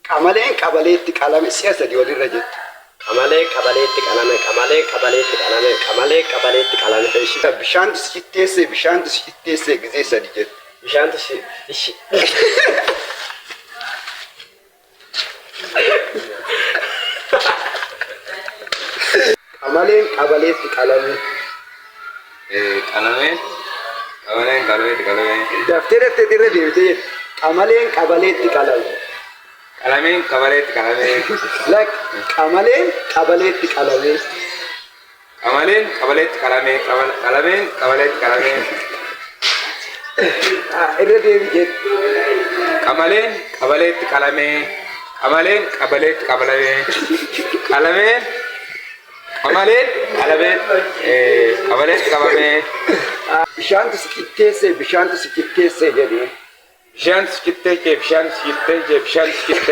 Qamaleen qabaleetti qalame si'a sadi walirra jette. Qamalee qabaleetti qalame qamalee qabaleetti qalame qamalee qabaleetti qalame. Eshi bishaantu si citteessee bishaantu si citteessee gizee sadi jette. Bishaantu si ishi. Qamaleen qabaleetti qalame. Qalameen qamaleen qabaleetti qalame. Daftee daftee irra deebitee jette. Qamaleen qabaleetti qalame. Qalameen qabaleetti qalame. Lak qamaleen qabaleetti qalame. Qamaleen qabaleetti qalame. Qalameen qabaleetti qalame. Irra deebi jette. Qamaleen qabaleetti qalame. Qamaleen qabaleetti qalame. Qalameen qamaleen qalameen qabaleetti qabame. Bishaantu si qixxeessee bishaantu si qixxeessee jedhee. Bishaan si qixxeessee bishaan si qixxeessee bishaan si qixxeessee.